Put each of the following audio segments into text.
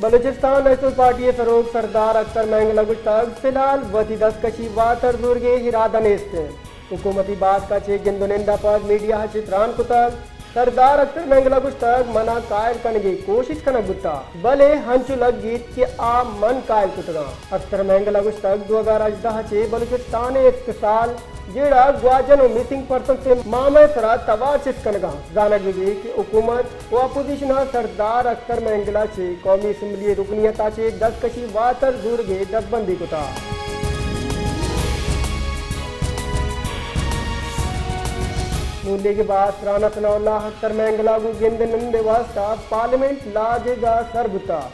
Balochistan national party ءِ سروک سردار اختر مینگل ءَ گوشتگ، فی الحال وتی دستکشی واتر زورگ ءِ ارادہ نیست انت۔ حکومتی باسک ءَ چہ گند ءُ نند ءَ پد میڈیا ءَ چہ تران کتگ۔ سردار اختر مینگل ءَ گوشتگ، من ءَ کاہل کنگ ءِ کوشست کنگ بوتگ، بلے انچو لگیت کہ آ من کاہل کتگ آں۔ اختر مینگل ءَ گوشتگ، دو ہزار ہژدہ ءَ چہ بلوچستان ءِ استحصال جیڑہ گواجن ءُ مسنگ پرسنز ءِ معاملہ ءِ سرا توار چست کنگ ءَ انت۔ زانگ بہ بیت کہ حکومت ءُ اپوزیشن ءَ سردار اختر مینگل ءَ چہ قومی اسمبلی ءِ رکنیت ءَ چہ دستکشی واتر زورگ ءِ دزبندی کتگ۔ نون لیگ ءِ باسک رانا ثناء اللہ اختر مینگل ءَ گوں گند ءُ نند ءِ واستہ پارلیمنٹ لاج ءَ سر بوتگ۔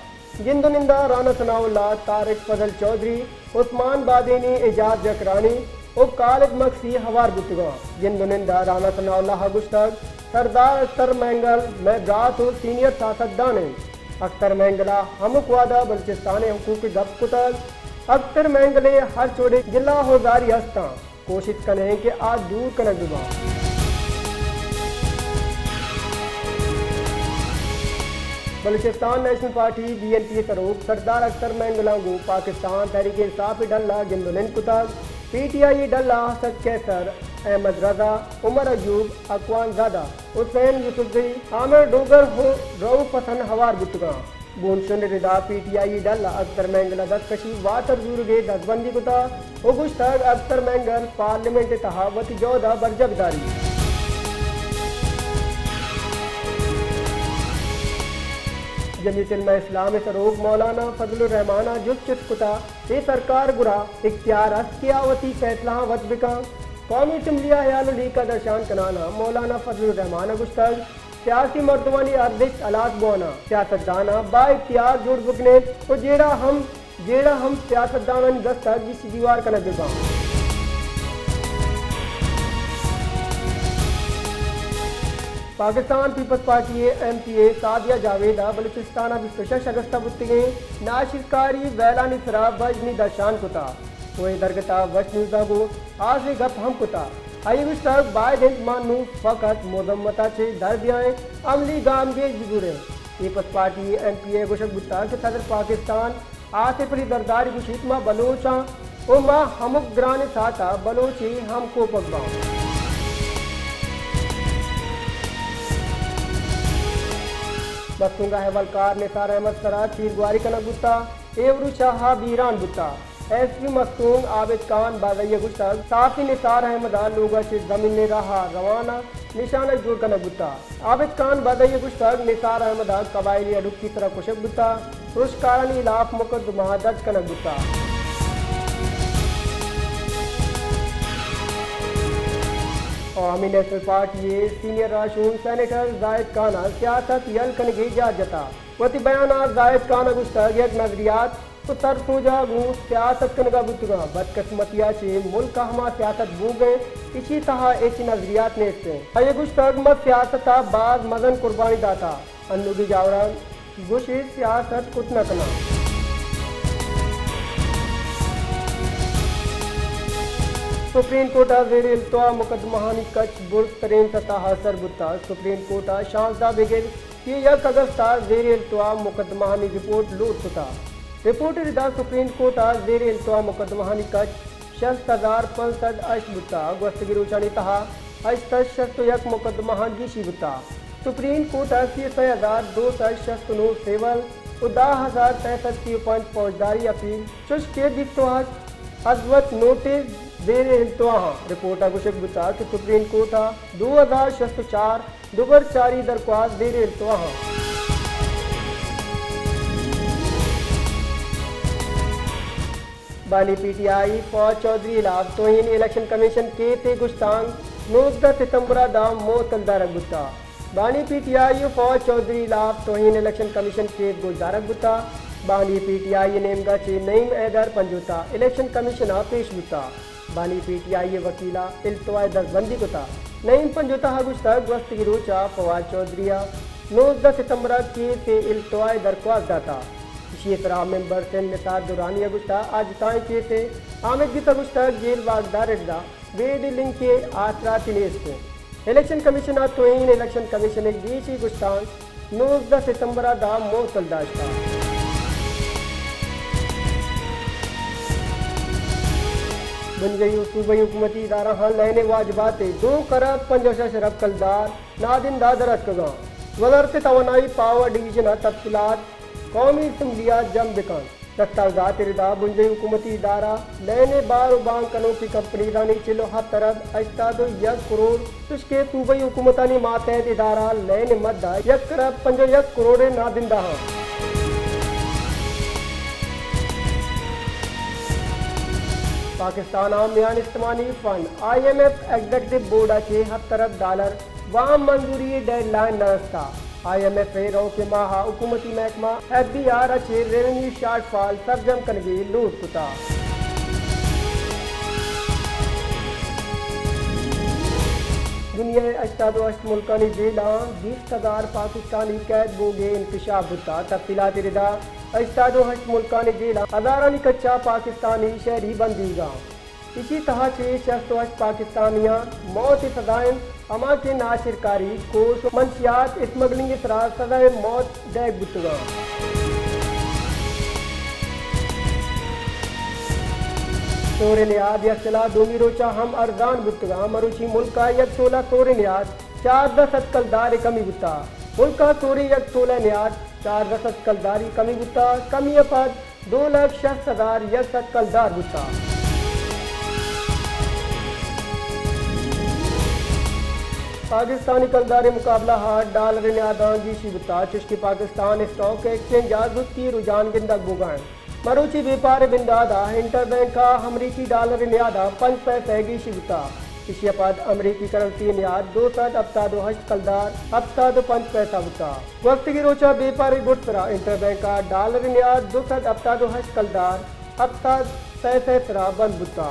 گند ءُ نند ءَ رانا ثناء اللہ، طارق فضل چوہدری، عثمان بادینی، اعجاز جکرانی ءُ خالد مگسی ہوار بوتگ انت۔ گند ءُ نند ءَ رانا ثناء اللہ ءَ گوشتگ، سردار اختر مینگل مئے برات ءُ سینئر سیاستدان انت۔ اختر مینگل ءَ ہمک وہد ءَ بلوچستان ءِ حقوق ءِ گپ کتگ۔ اختر مینگل ءِ ہرچ وڑیں گلہ ءُ زاری است انت۔ کوشست کنیں کہ آ دور کنگ بہ باں۔ Balochistan national party, B N P, ءِ سروک سردار اختر مینگل ءَ گوں پاکستان تحریک انصاف ءِ ڈل ءَ گند ءُ نند کتگ۔ پی ٹی آئی ءِ ڈل ءَ اسد قیصر، احمد رضا، عمر ایوب، اخوان زادہ، حسین یوسفزئی، عامر ڈوگر ءُ رؤف حسن ہوار بوتگ انت۔ بونشن ءِ ردا پی ٹی آئی ءِ ڈل ءَ اختر مینگل ءَ دستکشی واتر زورگ ءِ دزبندی کتگ ءُ گوشتگ، اختر مینگل پارلیمنٹ ءِ تہا وتی جہد ءَ برجاہ بداریت۔ جمعیت علماء اسلام ءِ سروک مولانا فضل الرحمان ءَ جست چست کتگ، اے سرکار ءِ گورا اختیار است کہ آ وتی فیصلہاں وت بکنت۔ قومی اسمبلی ءَ ہیال ءُ لیکہ درشان کنان ءَ مولانا فضل الرحمان ءَ گوشتگ، سیاسی مردمانی ارزشت ہلاس بوان انت، سیاستداناں با اختیار جوڑ بکن انت ءُ جیڑہ ہم، جیڑہ ہم سیاستدانانی دست ءَ گیشی دیوار کنگ بہ باں۔ پاکستان پیپلز پارٹی ءِ ایم پی اے سعدیہ جاوید ءَ بلوچستان ءَ بیست ءُ شش اگست ءَ بوتگیں ناشرکاری ویلانی سرا وژنی درشان کتگ۔ ءُ اے درگت ءَ وش نیوز ءَ گوں ہاسیں گپ ہم کتگ۔ آئی ءَ گوشتگ، باید انت ما نوں فقط مذمت ءَ چہ در بیائیں، عملی گامگیج بزوریں۔ پیپلز پارٹی ءِ ایم پی اے ءَ گوشگ بوتگ کہ صدر پاکستان آصف علی زرداری گوشیت، ما بلوچ آں ءُ ما ہمک گرانیں ساعت ءَ بلوچ ءِ ہمکوپگ باں۔ مستونگ ءَ احوالکار نثار احمد ءِ سرا تیرگواری کنگ بوتگ، اے ورو شاہ ءَ بیران بوتگ۔ ایس پی مستونگ عابد خان بازئی ءَ گوشتگ، صحافی نثار احمد ءَ لوگ ءَ چہ زمین ءِ راہ ءَ روان ءَ نشانگ جوڑ کنگ بوتگ۔ عابد خان بازئی ءَ گوشتگ، نثار احمد ءَ قبائلی اڈوکی ءِ سرا کشگ بوتگ، پرشکارانی ہلاف مقدمہ درج کنگ بوتگ۔ عوامی نیشنل پارٹی ءِ سینئر راہشون سینیٹر زاہد خان ءَ سیاست یل کنگ ءِ جہد جتگ۔ وتی بیان ءَ زاہد خان ءَ گوشتگ، یک نظریات ءُ سرسوج ءَ گوں سیاست کنگ ءَ بوتگ آں، بدقسمتی ءَ چہ ملک ءَ ہما سیاست بوگ ءَ انت، ایشی ءِ تہا ہچ نظریات نیست انت۔ آئی ءَ گوشتگ، ما سیاست ءَ باز مزن قربانی داتگ، انوگیں جاوراں گوش ئے سیاست کت نہ کناں۔ سپریم کورٹ ءَ زیر التوا مقدمہانی کچ برزتریں سطح ءَ سر بوتگ۔ سپریم کورٹ ءَ شانزدہ بگر سی ءُ یک اگست ءَ زیر التوا مقدمہانی رپورٹ لوٹ کتگ۔ رپورٹ ءِ ردا سپریم کورٹ ءَ زیر التوا مقدمہانی کچ شست ہزار پنچ سد ہشت بوتگ۔ گوستگیں روچانی تہا ہشت سد شست ءُ یک مقدمہاں گیشی بوتگ۔ سپریم کورٹ ءَ سی ءُ سئے ہزار دو سد شست ءُ نو سول ءُ دہ ہزار سئے سد سی ءُ پنچ فوجداری اپیل، چوش کہ بیست ءُ ہشت عضویت نوٹس زیر التوا آں۔ رپورٹ ءَ گوشگ بوتگ کہ سپریم کورٹ ءَ دو ہزار شست ءُ چار دوبر چاری درخواست زیر التوا آں۔ بانی پی ٹی آئی فواد چوہدری ہلاف توہین الیکشن کمیشن کیس ءِ گشتانک نوزدہ ستمبر ءَ داں معطل دارگ بوتگ۔ بانی پی ٹی آئی ءُ فواد چوہدری ہلاف توہین الیکشن کمیشن کیس گوشدارگ بوتگ۔ بانی پی ٹی آئی ءِ نیمگ ءَ چہ نعیم حیدر پنجوتہ الیکشن کمیشن ءَ پیش بوتگ۔ بانی پی ٹی آئی ءِ وکیل ءَ التوا ءِ دزبندی کتگ۔ نعیم پنجوتہ ءَ گوشتگ، گوستگیں روچ ءَ فواد چوہدری ءَ نوزدہ ستمبر ءَ کیس ءِ التوا ءِ درخواست داتگ۔ ایشی ءِ سرا ممبر سندھ نثار درانی ءَ گوشتگ، آ جتائیں کیس ءِ آمدگس ءَ گوشتگ، جیل واکدار ءِ ردا بیڈ لنک ءِ آسراتی نیست انت۔ الیکشن کمیشن ءَ توہین الیکشن کمیشن ءِ گیشیں گشتانک نوزدہ ستمبر ءَ داں معطل داشتگ۔ بنجاہی و صوبائی حکومتی ادارہاں لین ء واجبات ء دو کرب پنجاہ و شش ارب کلدار نادندہ در اتکگاں۔ وزارت توانائی پاور ڈویژن ء تفصیلات قومی اسمبلی ء جم بکنت۔ دستاویزات ء ردا بنجاہی حکومتی ادارہ لین ء بار و بانگ کنوکیں کمپنیزانی چل و ہپت ارب ہشتاد و یک کروڑ، چشکہ صوبائی حکومتانی ماتحت ادارہ لین ء مد ء یک ارب پنجاہ و یک کروڑ ء نادندہ آں۔ پاکستان ء میان استمانی fund I M F executive board ء چہ ہپت ارب ڈالر وام منظوری ء ڈیڈ لائن نہ رستہ۔ آئی ایم ایف ء روکیں ماہ ء حکومتی محکمہ ایف بی آر ء چہ ریونیو شارٹ فال سرجم کنگ ء لوٹ کتہ۔ دنیا ء ہشتاد و ہشت ملکانی جیلاں بیست ہزار پاکستانی قید بوگ ء انکشاف بوتہ۔ تفصیلات ء ردا ہشتاد و ہشت ملکانی جیلاں ہزارانی کچا پاکستانی شہری بندیگ آں۔ ایشی تہا چہ شست و ہشت پاکستانیاں موت ء سزا انت، ہما کہ ناشرکاری، کوش و منشیات اسمگلنگ ء سرا سزائے موت دئیگ بوتگاں۔ سور ء نیاد یک سلاہ دومی روچا ہم ارزان بوتگاں۔ مروچی ملک ء یک تولہ سور ء نیاد چاردہ سد کلدار ء کمی بوتا۔ ملک ء سور ء یک تولہ نیاد چاردہ سد کلداری کمی بوتا۔ کمی ء پد دو لکھ شست ہزار یک سد کلدار بوتا۔ پاکستانی کلدار ء مقابلہ ء ڈالر ء نیاداں گیشی بوتا، چشکہ پاکستان اسٹاک ایکسچینج ء زوتی رجحان گندگ بوگا انت۔ مروچی بیپار ء بندات ء انٹر بینک ء امریکی ڈالر ء نیاد ء پنچ پیسہ گیشی بوتا۔ ایشی ء پد امریکی کرنسی ء نیاد دو سد ہپتاد و ہشت کلدار ہپتاد و پنچ پیسہ بوتا۔ گوستگیں روچ ء بیپار ء گڈ سرا انٹر بینک ء ڈالر ء نیاد دو سد ہپتاد و ہشت کلدار ہپتاد پیسہ ء سرا بند بوتا۔